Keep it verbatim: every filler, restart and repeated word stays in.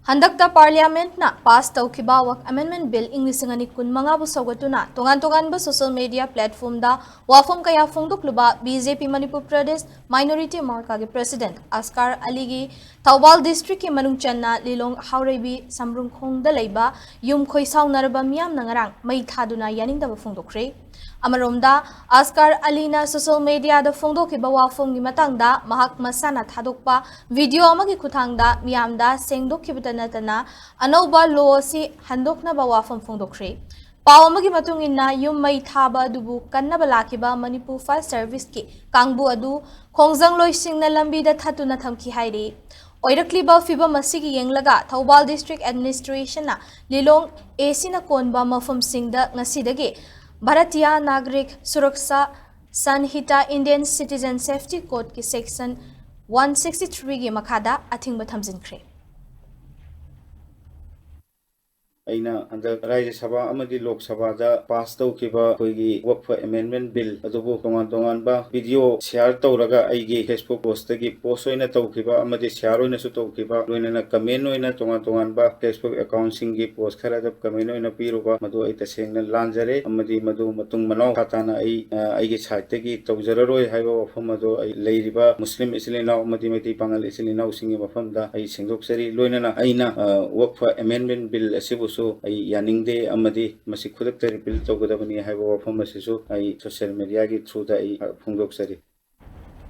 ꯍꯟꯗꯛꯇ ꯄꯥꯔꯂꯤꯌꯥꯃꯦꯟꯠꯅ ꯄꯥꯁ ꯇꯧꯈꯤꯕ ꯋꯛꯐ amendment bill ꯏꯪ ꯂꯤꯁꯤꯡ ꯑꯅꯤ ꯀꯨꯟ ꯃꯉꯥꯕꯨ ꯁꯧꯒꯠꯇꯨꯅ ꯇꯣꯉꯥꯟ ꯇꯣꯉꯥꯟꯕ ꯁꯣꯁꯤꯌꯦꯜ ꯃꯤꯗꯤꯌꯥ ꯄ꯭ꯂꯦꯠꯐꯣꯔꯝꯗ ꯋꯥꯐꯝ ꯀꯌꯥ ꯐꯣꯡꯗꯣꯛꯂꯨꯕ ꯕꯤ ꯖꯦ ꯄꯤ ꯃꯅꯤꯄꯨꯔ ꯄ꯭ꯔꯗꯦꯁ ꯃꯥꯏꯅꯣꯔꯤꯇꯤ ꯃꯣꯔꯆꯥꯒꯤ ꯄ꯭ꯔꯦꯁꯤꯗꯦꯟꯠ ꯑꯁꯀꯥꯔ ꯑꯂꯤꯒꯤ ꯊꯧꯕꯥꯜ ꯗꯤꯁꯇ꯭ꯔꯤꯛꯀꯤ ꯃꯅꯨꯡ ꯆꯟꯅ ꯂꯤꯂꯣꯡ ꯍꯥꯎꯔꯩꯕꯤ ꯁꯝꯕ꯭ꯔꯨꯡꯈꯣꯡꯗ ꯂꯩꯕ ꯌꯨꯝ ꯈꯣꯏ ꯁꯥꯎꯅꯔꯕ ꯃꯤꯌꯥꯝꯅ ꯉꯔꯥꯡ ꯃꯩ ꯊꯥꯗꯨꯅ ꯌꯥꯅꯤꯡꯗꯕ ꯐꯣꯡꯗꯣꯛꯈ꯭ꯔꯦ꯫ ꯑꯃꯔꯣꯝꯗ, ꯑꯁꯀꯥꯔ ꯑꯂꯤꯅ ꯁꯣꯁꯤꯌꯦꯜ ꯃꯤꯗꯤꯌꯥꯗ ꯐꯣꯡꯗꯣꯛꯈꯤꯕ ꯋꯥꯐꯝꯒꯤ ꯃꯇꯥꯡꯗ ꯃꯍꯥꯛ ꯃꯁꯥꯅ ꯊꯥꯗꯣꯛꯄ ꯚꯤꯗꯤꯑꯣ ꯑꯃꯒꯤ ꯈꯨꯠꯊꯥꯡꯗ ꯃꯤꯌꯥꯝꯗ ꯁꯦꯡꯗꯣꯛꯈꯤꯕꯇ ꯅꯠꯇꯅ ꯑꯅꯧꯕ ꯂꯣ ꯑꯁꯤ ꯍꯟꯗꯣꯛꯅꯕ ꯋꯥꯐꯝ ꯐꯣꯡꯗꯣꯛꯈ꯭ꯔꯦ꯫ ꯄꯥꯎ ꯑꯃꯒꯤ ꯃꯇꯨꯡ ꯏꯟꯅ, ꯌꯨꯝ ꯃꯩ ꯊꯥꯕ ꯑꯗꯨꯕꯨ ꯀꯟꯅꯕ ꯂꯥꯛꯈꯤꯕ ꯃꯅꯤꯄꯨꯔ ꯐꯥꯌꯔ ꯁꯔꯚꯤꯁꯀꯤ ꯀꯥꯡꯕꯨ ꯑꯗꯨ ꯈꯣꯡꯖꯪꯂꯣꯏꯁꯤꯡꯅ ꯂꯝꯕꯤꯗ ꯊꯠꯇꯨꯅ ꯊꯝꯈꯤ ꯍꯥꯏꯔꯤ꯫ ꯑꯣꯏꯔꯛꯂꯤꯕ ꯐꯤꯚꯝ ꯑꯁꯤꯒꯤ ꯌꯦꯡꯂꯒ ꯊꯧꯕꯥꯜ ꯗꯤꯁꯇ꯭ꯔꯤꯛ ꯑꯦꯗꯃꯤꯅꯤꯁꯇ꯭ꯔꯦꯁꯟꯅ ꯂꯤꯂꯣꯡ ꯑꯦ ꯁꯤꯅ ꯀꯣꯟꯕ ꯃꯐꯝꯁꯤꯡꯗ ꯉꯁꯤꯗꯒꯤ Bharatiya Nagarik Suraksha Sanhita, Indian citizen safety ꯀꯣꯗꯀꯤ ꯁꯦꯛꯁꯟ ꯋꯥꯟ ꯁꯤꯛꯁꯇꯤ ꯊ꯭ꯔꯤꯒꯤ ꯃꯈꯥꯗ ꯑꯊꯤꯡꯕ ꯊꯝꯖꯤꯟꯈ꯭ꯔꯦ꯫ ꯑꯩꯅ ꯍꯟꯗꯛ ꯔꯥꯖ꯭ꯌ ꯁꯚꯥ ꯑꯃꯗꯤ ꯂꯣꯛ ꯁꯚꯥꯗ ꯄꯥꯁ ꯇꯧꯈꯤꯕ ꯑꯩꯈꯣꯏꯒꯤ ꯋꯛꯐ ꯑꯦꯃꯦꯟꯗꯃꯦꯟꯠ ꯕꯤꯜ ꯑꯗꯨꯕꯨ ꯇꯣꯉꯥꯟ ꯇꯣꯉꯥꯟꯕ ꯚꯤꯗꯤꯑꯣ ꯁꯤꯌꯥꯔ ꯇꯧꯔꯒ ꯑꯩꯒꯤ ꯐꯦꯁꯕꯨꯛ ꯄꯣꯁꯇꯒꯤ ꯄꯣꯁ ꯑꯣꯏꯅ ꯇꯧꯈꯤꯕ ꯑꯃꯗꯤ ꯁꯤꯌꯥꯔ ꯑꯣꯏꯅꯁꯨ ꯇꯧꯈꯤꯕ, ꯂꯣꯏꯅꯅ ꯀꯃꯦꯟ ꯑꯣꯏꯅ ꯇꯣꯉꯥꯟ ꯇꯣꯉꯥꯟꯕ ꯐꯦꯁꯕꯨꯛ ꯑꯦꯀꯥꯎꯟꯁꯤꯡꯒꯤ ꯄꯣꯁ ꯈꯔꯗ ꯀꯃꯦꯟ ꯑꯣꯏꯅ ꯄꯤꯔꯨꯕ, ꯃꯗꯨ ꯑꯩ ꯇꯁꯦꯡꯅ ꯂꯥꯟꯖꯔꯦ ꯑꯃꯗꯤ ꯃꯗꯨ ꯃꯇꯨꯡ ꯃꯅꯥꯎ ꯃꯈꯥ ꯇꯥꯅ ꯑꯩ, ꯑ, ꯑꯩꯒꯤ ꯁꯥꯏꯠꯇꯒꯤ ꯇꯧꯖꯔꯔꯣꯏ ꯍꯥꯏꯕ ꯋꯥꯐꯝ ꯑꯗꯨ ꯑꯩ ꯂꯩꯔꯤꯕ ꯃꯨꯁꯂꯤꯝ ꯏꯆꯤꯜ ꯏꯅꯥꯎ ꯑꯃꯗꯤ ꯃꯩꯇꯩ ꯄꯥꯉꯜ ꯏꯆꯤꯜ ꯏꯅꯥꯎꯁꯤꯡꯒꯤ ꯃꯐꯝꯗ ꯑꯩ ꯁꯦꯡꯗꯣꯛꯆꯔꯤ꯫ ꯂꯣꯏꯅꯅ ꯑꯩꯅ, ꯑ, ꯋꯛꯐ ꯑꯦꯃꯦꯟꯗꯃꯦꯟꯠ ꯕꯤꯜ ꯑꯁꯤꯕꯨꯁꯨ ꯑꯩ ꯌꯥꯅꯤꯡꯗꯦ ꯑꯃꯗꯤ ꯃꯁꯤ ꯈꯨꯗꯛꯇ ꯔꯤꯄꯤꯜ ꯇꯧꯒꯗꯕꯅꯤ ꯍꯥꯏꯕ ꯋꯥꯐꯝ ꯑꯁꯤꯁꯨ ꯑꯩ ꯁꯣꯁꯤꯌꯦꯜ ꯃꯤꯗꯤꯌꯥꯒꯤ ꯊ꯭ꯔꯨꯗ ꯑꯩ ꯐꯣꯡꯗꯣꯛꯆꯔꯤ꯫